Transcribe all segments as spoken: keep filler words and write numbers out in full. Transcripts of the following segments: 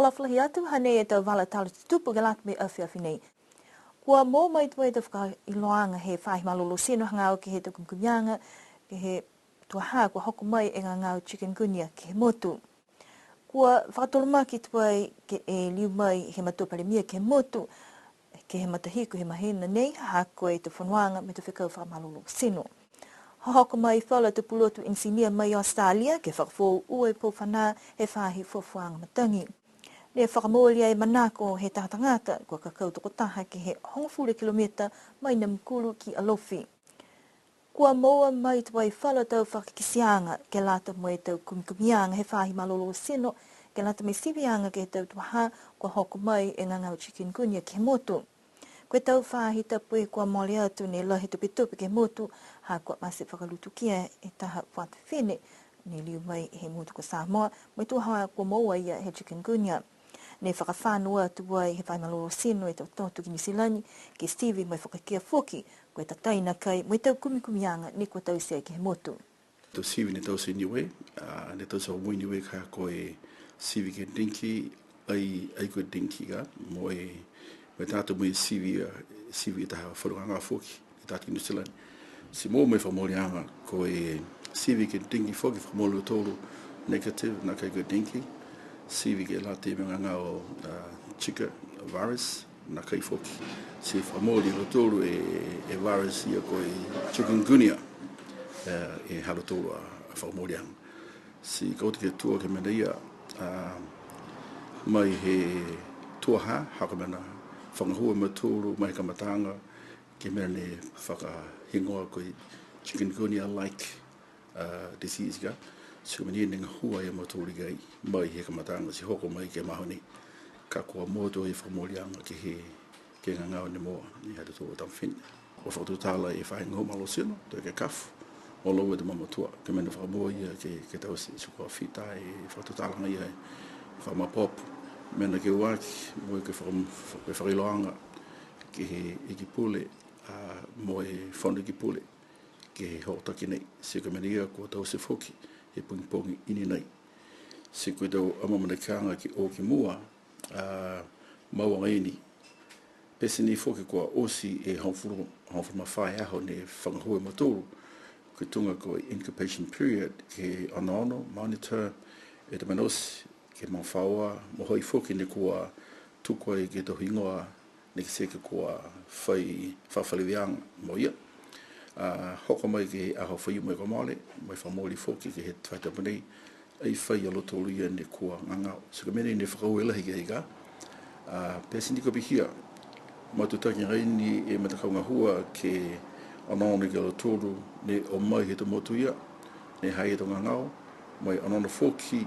Fakaalofa lahi atu, hanei e tau vala tala tutupu ke lata mo e afiafi nei. Kua moua mai tuai e tau fakailoaaga he faahi malolō tino hagaao ke he tau kumikumiaga, ke he tuaha kua hoko mai e gagao chikungunya ke he motu. Kua fakatolomaki tuai ke e liu mai he matua palemia ke he motu, ke he matahiku he mahina nei, ha ko e tau fonoaga mo e tau fekau fakamalolō tino. Hohoko mai falu a tau pulotu enisinia mai Australia ke fakafoou e pou fanā he faahi fuafuaaga matagi. Ne fakamooli e manako he taha tagata, kua kakau tokotaha ke he hogofulu kilomita mai Namukulu ki Alofi. Kua moua mai tuai falu a tau fakakiteaga ke lata mo e tau kumikumiaga he faahi malolō tino, ke lata mo e siviaga ke he tau tuaha kua hoko mai e gagao chikungunya ke he motu. Ko e tau faahi tapu kua mole atu ne lahi e tupetupe ke he motu, ha kua mate fakalutukia e taha fuata fifine ne liu mai he motu ko Samoa, mo e tuaha kua moua a ia he chikungunya. Ne fakafano atu ai he faahi malolō tino e tau toto ki Niu Silani, ke sivi mo e fakakia foki, ko e tatai nākai mo e tau kumikumiaga ne kua taute ai ke he motu. Tau sivi ne taute i Niue, a, ne taute fakamua i Niue ka ko e sivi ke dengue, ai, ai ko e dengue ka, mo e, mo e tatai mo e sivi, a, sivi e taha falu gagao foki, ne tatai ki Niu Silani. Ti moua mai e fakamooliaga, ko e sivi ke dengue foki, fakamooli a lautolu negative, nākai ko e dengue, sivi ke lata mo e gagao, a, Zika virus, nākai foki. Ti fakamooli e lautolu e, e virus ia ko e chikungunya, e, e ha lautolu a, a fakamooliaga. Ti ka uta ke he tau ke he mena ia, a, mai he tuaha, ha ko e mena fakagahua e mautolu, mai he kamataga, ke he mena ne fakahigoa ko e chikungunya-like, a, disease ka. Ti ko e mena ia ne gahua ai a mautolu ki ai, mai he kamataga, ti hoko mai ke he magaaho nei. Ka kua moua tuai e fakamooliaga ke he, ke he gagao ne moua, ne ha tautolu a tama fifine. Kua fakatutala e faahi gahua malolō tino, to ke kafu, mo laua e tau mamatua, ke he mena fakamua ia ke, ke taute, ti kua fita e fakatutalaaga ia he fakamaopoopo. Mena ke ua aki, mo e ke faka-, ke fakailoaaga, ke he Iki Pule, a, mo e Fono Iki Pule, ke he hokotaki nei, ti ko e mena ia kua taute foki, he pogipogi i ne nei. Ti ko e tau amaamanakaaga ke o ki mua, a, mau agaia ni. Pete ni foki kua oti e hogofulu, hogofulu ma fā e aho ne fakagahua e mautolu, ko e tuga ko e incubation period, ke onoono, monitor, e tau mena oti, ke magafaoa, mo e ha i ai foki ne kua tuku ai ke he tau higoa, ne kitia ke kua fai fakafeleveaga mo ia. A, hoko mai ke he aho Faiumu kua mole, mo e fakamooli foki ke he faahi tapu nei, ai fai a lautolu ia ne kua gagao. Ti ko e mena ia ne fakaaue lahi ki ai ka, a, pete ni kua pihia, matutaki agaia ni e matakau gahua ke onoono ki a lautolu ne o mai he tau motu ia, ne ha ha i ai e tau gagao, mo e onoono foki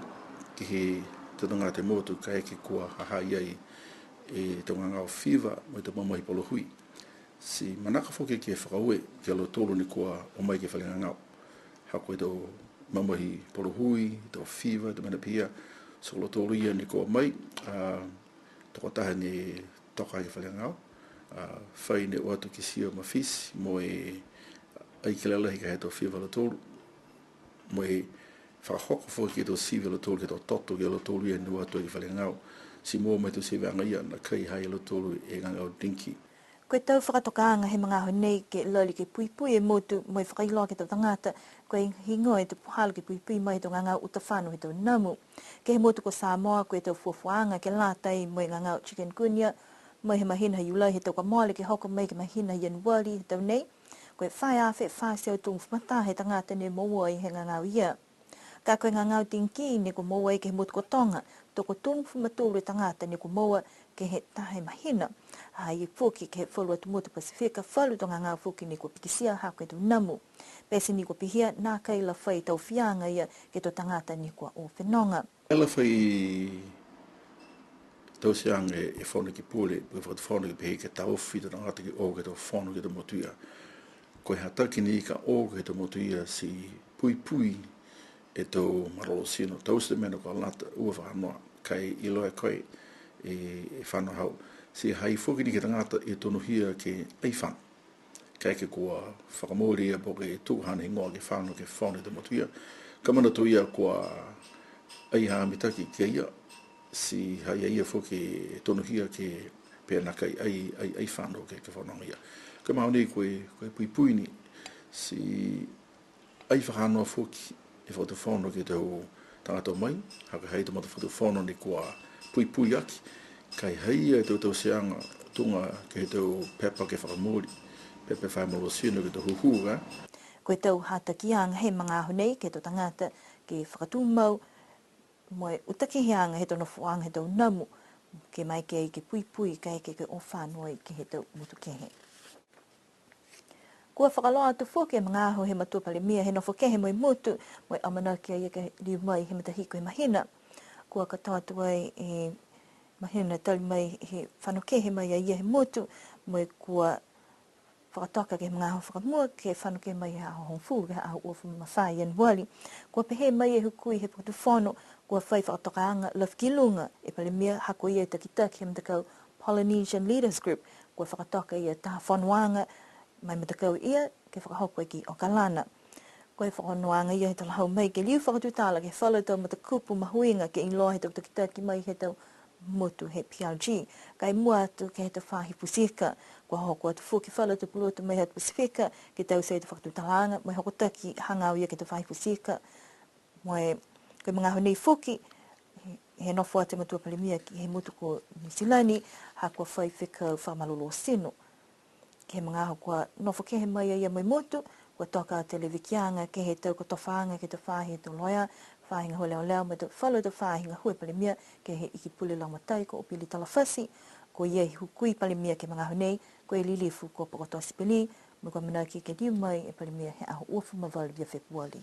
ke he tau tagata he motu kaeke kua ha ha i ai e tau gagao fiva, mo e tau mamahi polo hui. Ti manako foki ke fakaaue ki a lautolu ne kua o mai ke he fale gagao. Ha ko e tau mamahi polo hui, tau fiva, tau mena pihia, ti ko lautolu ia ne kua o mai, a, tokotaha ne toka ke he fale gagao, a, fai ne o atu kitia mafiti, mo e ai kelea lahi ka ha ha i ai e tau fiva ha lautolu, mo e fakahoko foki e tau sivi ha lautolu, ke he tau toto ki a lautolu ia ne o atu ke he fale gagao. Ti moua mai e tau siviaga ia, nākai ha ha i ai ha lautolu e gagao dengue. Ko e tau fakatokaaga he magaaho nei ke lali ke puipui e motu mo e fakailoa ke he tau tagata, ko e heigoa e tau puhala ke puipui mai he tau gagao uta fano he tau namu. Ke he motu ko Samoa, ko e tau fuafuaaga ke lata mo e gagao chikungunya, mai he mahina ha Iulai he tau kua mole ke hoko mai ke he mahina ha Ianuali he tau nei, ko e fā e afe fā e teau tolugofulu ma taha e tagata ne moua ai he gagao ia. Ka ko e gagao dengue ne kua moua ai ke he motu ko Toga, tokotolugofulu ma tolu e tagata ne kua moua ke he taha e mahina. Ha ha i ai foki ke he falu atu motu Pasifika, falu tau gagao foki ne kua pikitia ha ko e tau namu. Pete ni kua pihia, nākai la fai tau fiaga ia ke he tau tagata ne kua o fenoga. Ai la fai tauteaga e Fono Ekepule, po ke Fakatufono ke pehē ke taofi e tau tagata ke o ke he tau fono ke he tau motu ia. Ko e hataki ni ka o ke he tau motu ia ti puipui e tau malolō tino, taute e mena kua lata ua fakanoa, ka e iloa e koe e, e fano hau. Ti ha ha i ai foki ni ke he tagata e tonuhia ke ai fano. Kaeke kua fakamooli ia po ke tuku haana higoa ke fano ke he fono he tau motu ia. Ka manatu ia kua ai ha mitaki ki a ia, Ti ha ia ia foki e tonuhia ke pehē nākai ai, ai, ai fano ke, ke fanoaga ia. Ko e magaaho nei ko e, ko e puipui ni, ti ai fakahanoa foki e Fakatufono ke he tau tagata o mai, ha ko e ha i ai e tau matafakatufono ne kua puipui aki, ka e ha i ai e tau tauteaga tuga ke he tau pepa ke fakamooli, pepa fai malolō tino ke he tau hūhū, ā. Ko e tau hatakiaga he magaaho nei ke he tau tagata ke fakatumau, mo e utakeheaga he tau nofoaga he tau namu, ke maeke ai ke puipui, kaeke ke o fano ai ke he tau motu kehe. Kua fakaloa atu foki e magaaho he Matua Palemia he nofo kehe mo e motu, mo e amanaki a ia ke liu mai he matahiku he mahina. Kua katoa atu ai e mahina tali mai he fano kehe mai a ia he motu, mo e kua fakatoka ke he magaaho fakamua, ke fano kehe mai he aho hogofulu, ke he aho uafulu ma fā Ianuali. Kua pehē mai e hukui he Fakatufono, kua fai fakatokaaga lafi ki luga e Palemia, ha ko ia e takitaki he matakau Polynesian Leaders Group, kua fakatoka e ia taha fonoaga ma e matakau ia, ke fakahoko ai ki Okalana. Ko e fonoaga ia he talahau mai ke liu fakatutala ke he falu tau matakupu mahuiga ke iloa he tau takitaki mai he tau motu he P R G. Ka e mua atu ke he tau faahi futi ika, kua hoko atu foki falu tau pulotu mai he atu Pasifika, ke taute e tau fakatutalaaga, mo e hokotaki hagaao ia ke he tau faahi futi ika. Mo e, ko e magaaho nei foki, he, he nofo atu e Matua Palemia ke he motu ko Niu Silani, ha kua fai fekau fakamalolō tino. Ke he magaaho kua nofo kehe mai a ia mo e motu, kua toka atu e levekiaga ke he tau kotofaaga ke he tau faahi he tau loea, faahi gahua leoleo, mo e tau falu tau faahi gahua Palemia, ke he Iki Pule Lagomatai ko Opili Talafasi, ko ia e hukui Palemia ke he magaaho nei, ko e Lilifu ko Pokotoa Sipeli, mo e kua amanaki ke liu mai e Palemia he aho uafulu ma valu ia Fepuali.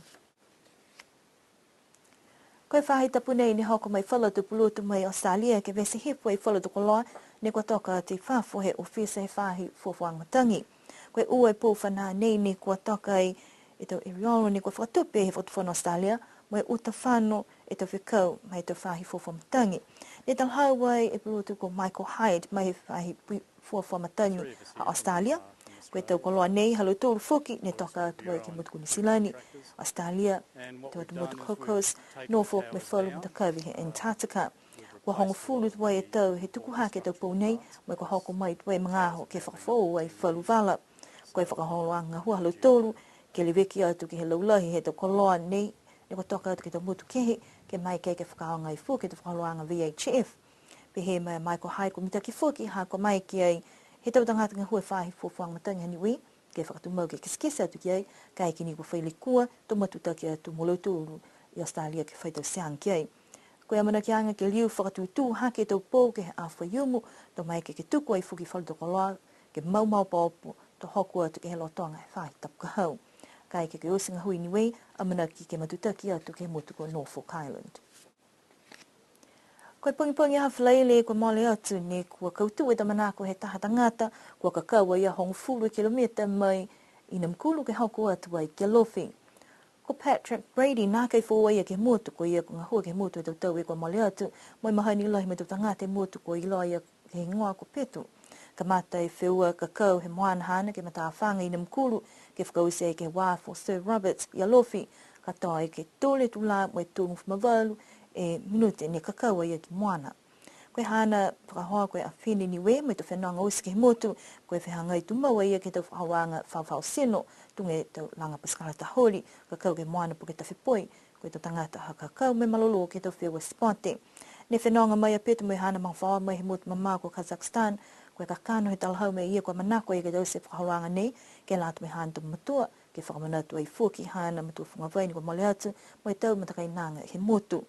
Ko e faahi tapu nei ne hoko mai falu a tau pulotu mai Australia ke vete hifo e falu a tau koloa ne kua toka atu i fafo he ofisa he faahi fuafuaaga matagi. Ko e ua e pou fanā nei ne kua toka ai e tau eriolo ne kua fakatupe he Fakatufono Australia, mo e uta fano e tau fekau ma e tau faahi fuafua matagi. Ne talahau ai e pulotu ko Michael Hyde mai he faahi pui-, fuafua matagi a Australia. Ko e tau koloa nei ha lautolu foki ne toka atu ai ke he motu ko Niu Silani, Australia, tau atu motu Cocos, Norfolk mo e falu matakavi he Antarctica. Kua hogofulu tuai e tau he tuku hake e tau pou nei, mo e kua hoko mai tuai e magaaho ke fakafoou ai falu vala. Ko e fakaholoaga gahua ha lautolu, ke leveki atu ke he laulahi he tau koloa nei, ne kua toka atu ke he tau motu kehe, ke maeke ke fakaaoga ai foki e tau fakaholoaga V H F. Pehē mai a Michael Hyde kua mitaki foki ha kua maeke ai he tau tagata gahua he faahi fuafuaaga matagi ha Niue, ke fakatumau ke kitekite atu ki ai, kaeke ni kua fai lekua, to matutaki atu mo lautolu i Australia ke fai tauteaga ki ai. Ko e amanakiaga ke liu fakatūtū hake e tau pou ke he aho Faiumu, to maeke ke tuku ai foki falu tau koloa, ke mau maopoopo, to hoko atu ke he lotoga he faahi tapu ka hau. Kaeke ke oti gahua i Niue, amanaki ke matutaki atu ke he motu ko Norfolk Island. Ko e pogipogi Aho Falaile kua mole atu ne kua kautū e tau manako he taha tagata, kua kakau a ia hogofulu kilomita mai i Namukulu ke hoko atu ai ki Alofi. Ko Patrick Brady nākai foou a ia ke he motu, ko ia kua gahua ke he motu he tau tau kua mole atu, mo e mahani lahi mo e tau tagata he motu kua iloa a ia he higoa ko Petu. Kamata e feua kakau he moana haana ke he matafaga i Namukulu, ke fakaoti ai ke he uafu Sir Robert i Alofi, katoa ai ke tolu e tulā mo e tolugofulu ma valu e minute ne kakau a ia ki moana. Ko e haana fakahoa ko e afine Niue mo e tau fenoga oti ke he motu, ko e fehagai tumau a ia ke he tau fakaholoaga fafao tino, tuga e tau laga pasikala taholi, kakau ke he moana po ke tafe poi, ko e tau tagata ha kakau mo e malolō ke he tau feua sipote. Ne fenoga mai a Petu mo e haana magafaoa mai he motu mamao ko Kazakhstan, ko e kakano he talahau mai a ia kua manako a ia ke taute e fakaholoaga nei, ke lata mo e haana tau matua, ke fakamanatu ai foki haana matua fogavai ne kua mole atu, mo e tau matakainaga he motu.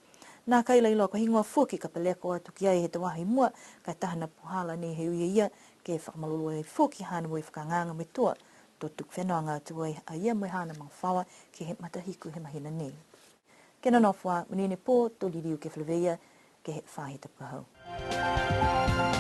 Nākai la iloa ko e heigoa foki ka peleko atu ki ai he tau aho i mua, ka e taha a puhala nei he ui a ia, ke fakamalolō ai foki haana moui fakaagaaga mo e tua, to tuku fenoga atu ai a ia mo e haana magafaoa ke he matahiku he mahina nei. Kia nonofo ā, monuina e pō, to liliu ke feleveia ke he faahi tapu ka hau.